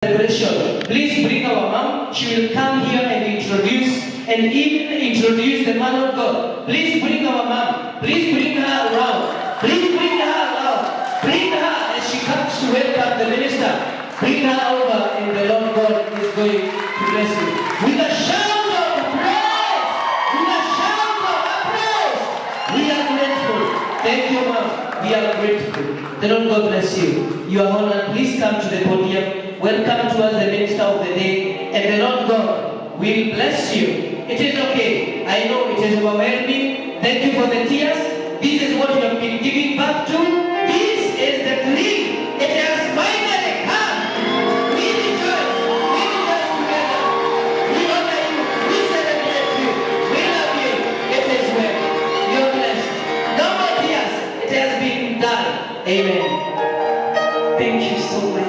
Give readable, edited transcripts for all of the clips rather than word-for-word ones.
Celebration. Please bring our mom. She will come here and introduce and even introduce the man of God. Please bring our mom. Please bring her around. Please bring her around. Bring her as she comes to welcome the minister. Bring her over, and the Lord God is going to bless you. With a shout of praise! With a shout of applause! We are grateful. Thank you, ma'am. We are grateful. The Lord God bless you. You are honored. Please come to the podium. Welcome to us the minister of the day. And the Lord God will bless you. It is okay. I know it is overwhelming. Thank you for the tears. This is what you have been giving back to. This is the tree. It has finally come. We rejoice. We rejoice together. We honor you. We celebrate you. We love you. It is well. You're blessed. No more tears. It has been done. Amen. Thank you so much.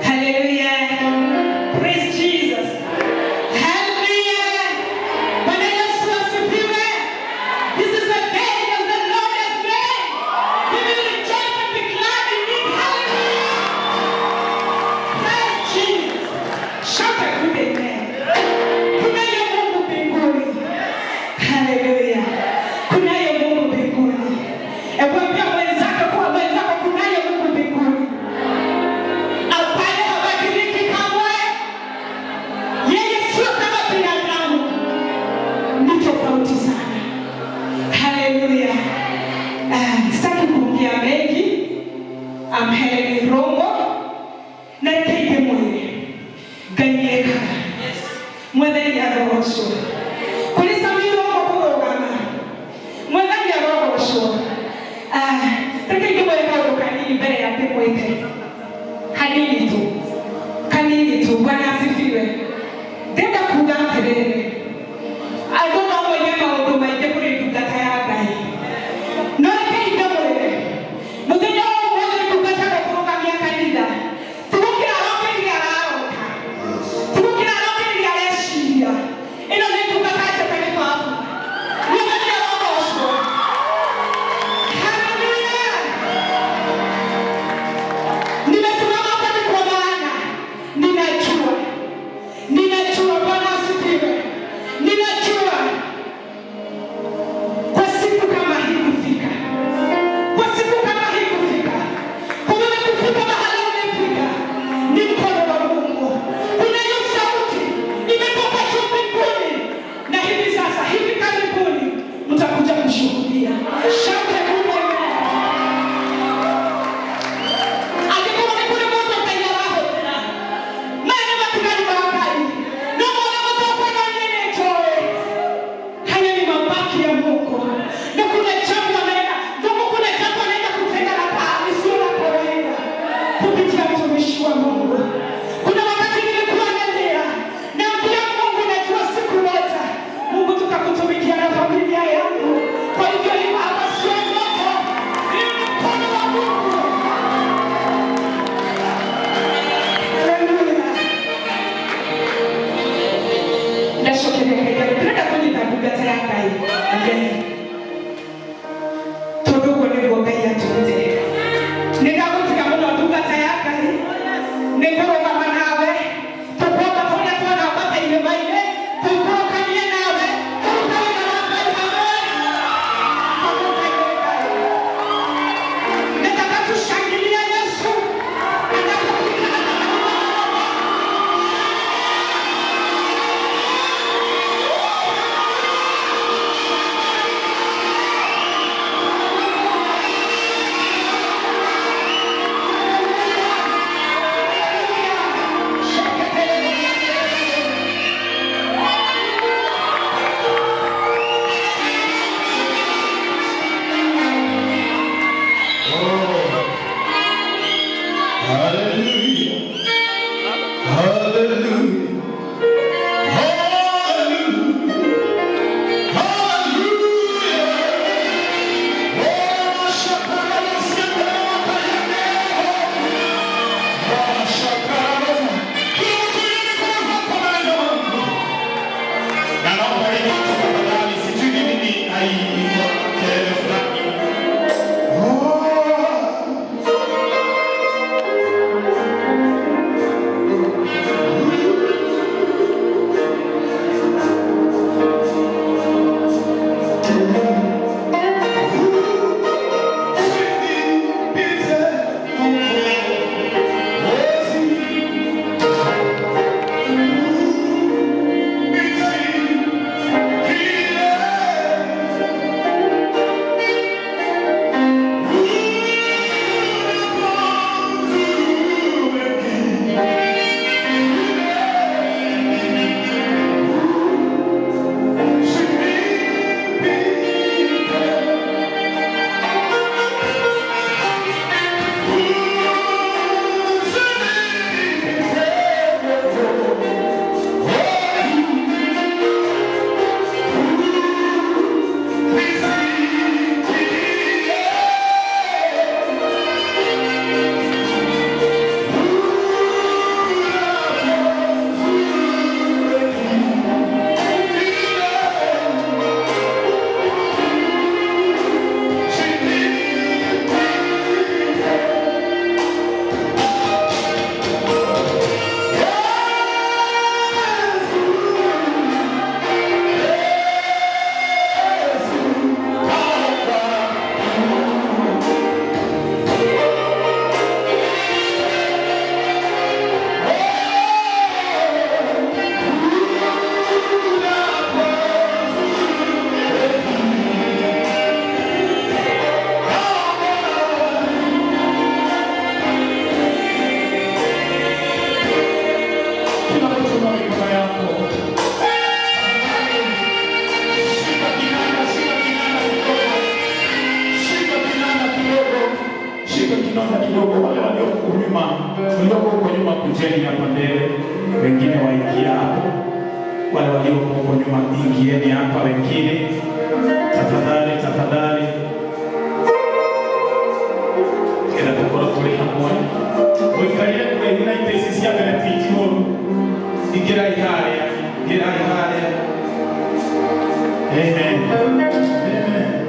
Hallelujah. Praise Jesus. Hallelujah. Bwana Yesu asifiwe. This is the day that the Lord has made. We will rejoice and be glad in it. Hallelujah. Praise Jesus. Shout a good amen. Kunaye Mungu mbinguni. Hallelujah. Kunaye Mungu mbinguni. Hebu ambia mwenzako kuwa mwenzako kunaye Mungu mbinguni ambaye habadiliki kamwe. Yeye sio kama binadamu, ni tofauti sana. Haleluya. Sitaki kuongea mengi. I'm Helen Rongo na reke ndĩmwĩre Ngai nĩekaga. Mwathani arogocwo. Kũrĩ Sami Rongo kũrũgama, Mwathani arogocwo. Reke ndĩmwĩre kaũndũ kanini mbere ya ndĩmwĩte, hanini tu, kanini tu. Bwana asifiwe. Ndenda kuga atĩrĩrĩ, andũ no moige maũndũ maingĩ kũrĩ ndungata ya Ngai, no rekei ndĩmwĩre, mũthenya wa ũmũthĩ ndungata gũkũrũgamia kanitha tigũkĩra arokĩrire ararota, tigũkĩra arokĩrire areciria. Ĩno nĩ Inua mikono yako. Shika kinanda, shika kinanda kidogo. Shika kinanda kidogo. Shika kinanda kidogo. Wale walioko nyuma, walioko huko nyuma, kujeni hapa mbele, wengine waingia hapo. Wale walioko huko nyuma, ingieni hapa, wengine tafadhali, tafadhali. Kila tukorwo tũrĩ hamwe mũikarire kũraihu na itĩ ici cia mbere ti njihũru. Ingĩrai harĩa, ingĩrai harĩa. Amen. Amen.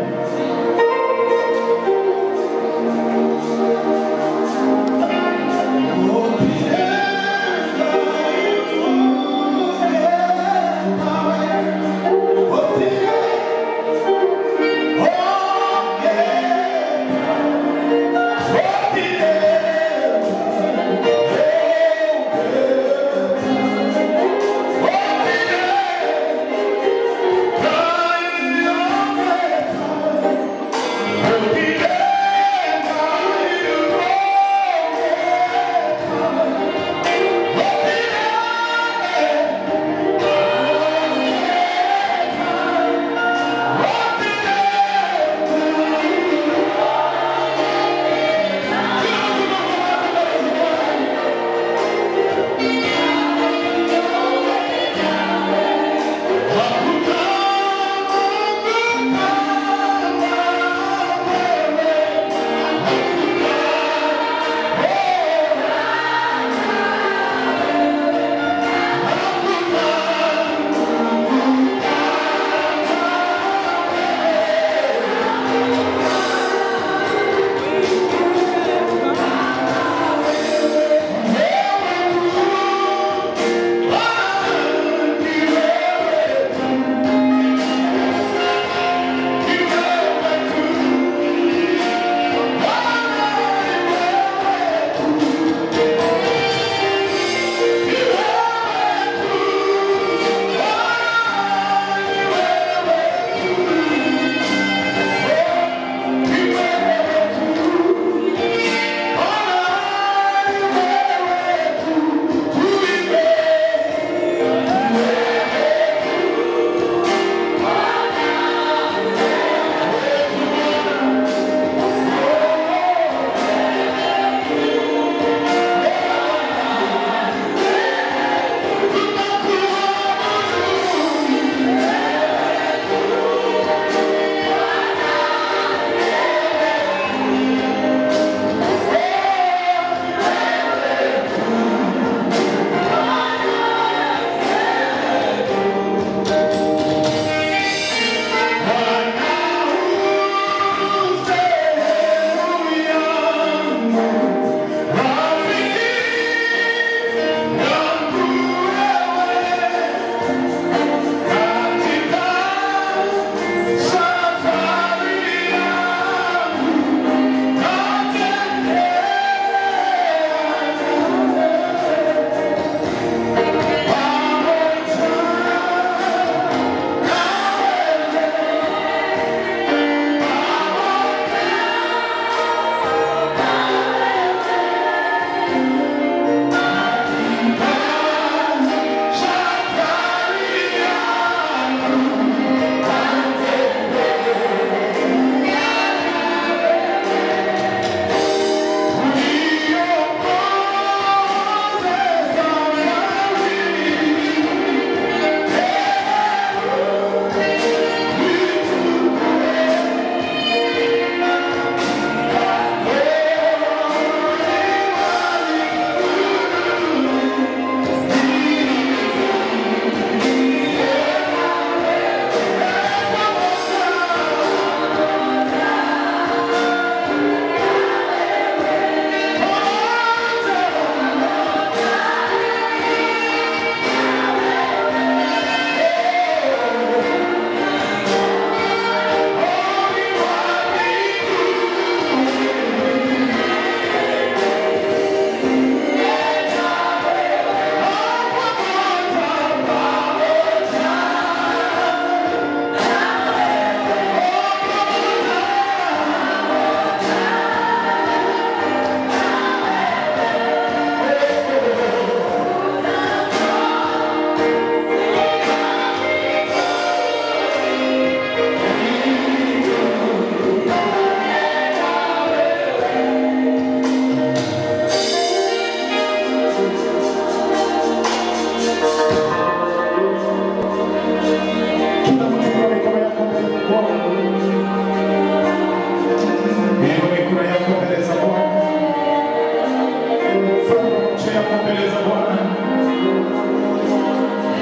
Bwana.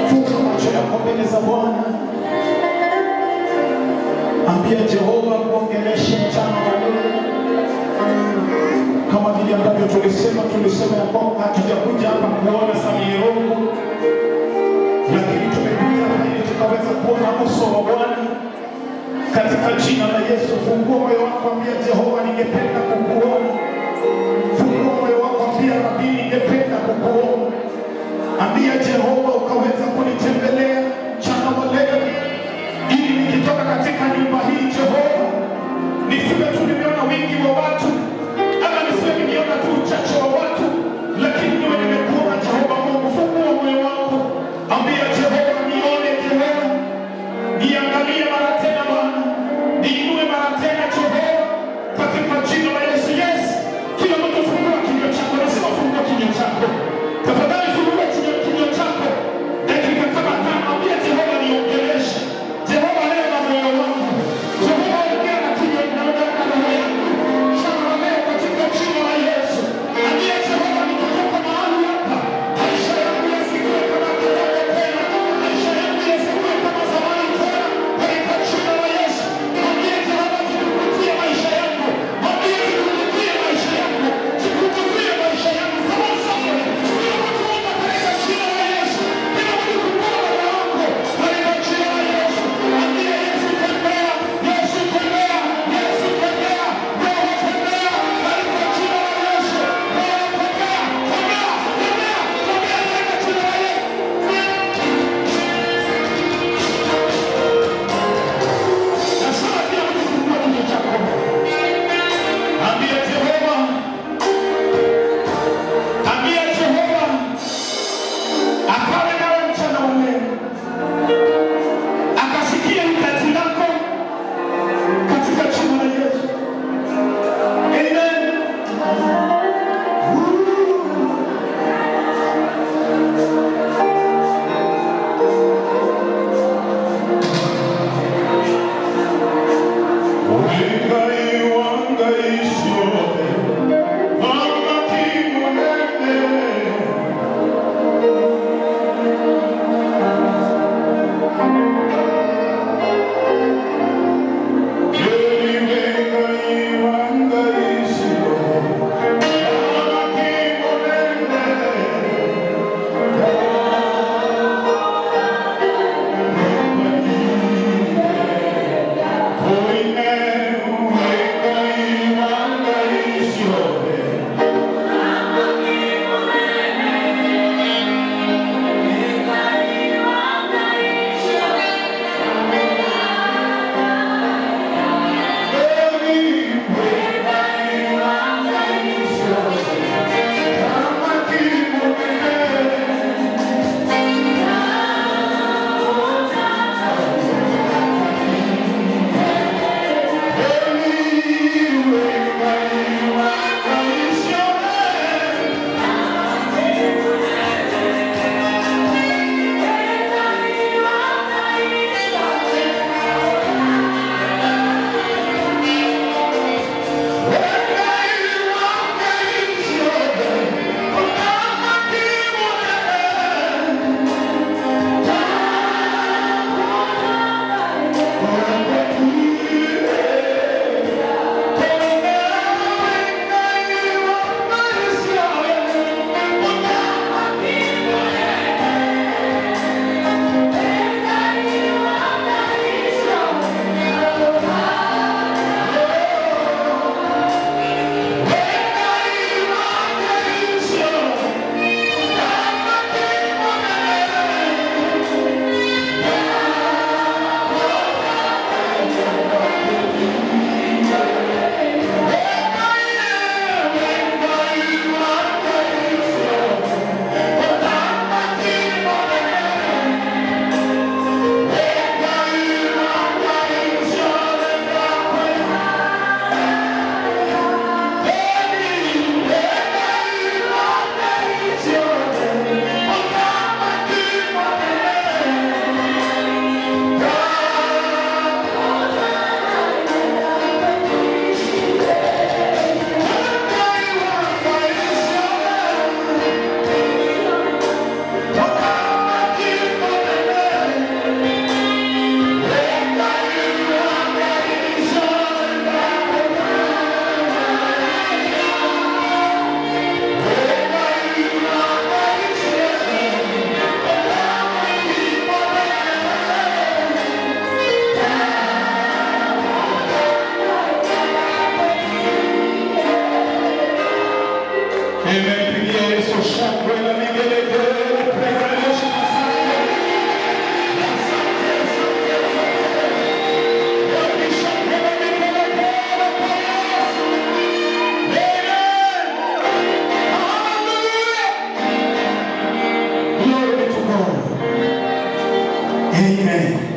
Funga macho yako mbele za Bwana. Ambia Jehova kuongeleshe mchana wa leo. Kama vile ambavyo tulisema ya kwamba hatujakuja hapa kuona Samia Rongo, lakini tumekuja hapa ili tukaweza kuona uso wa Bwana. Katika jina la Yesu, fungua moyo wako, ambia Jehova, ningependa kukuona. Fungua moyo wako, ambia Rabi, ningependa kukuona. Ambia Jehova ukaweza kunitembelea mchana wa leo, ili nikitoka katika nyumba hii Jehova, nisiwe tu nimeona wingi wa watu ama nisiwe nimeona tu uchache wa watu, lakini niwe nimekuona Jehova Mungu. Fungua moyo wako, ambia Jehova, nione Jehova, niangalie mara tena Bwana, niinue mara tena Jehova, katika jina la Yesu. Yes, kila mtu fungua kinywa chako, nasema fungua kinywa chako tafadhali, fungua kinywa chako dakika kama 5, ambia Jehova, niongeleshe Jehova leo na moyo wangu Jehova. God. Amen.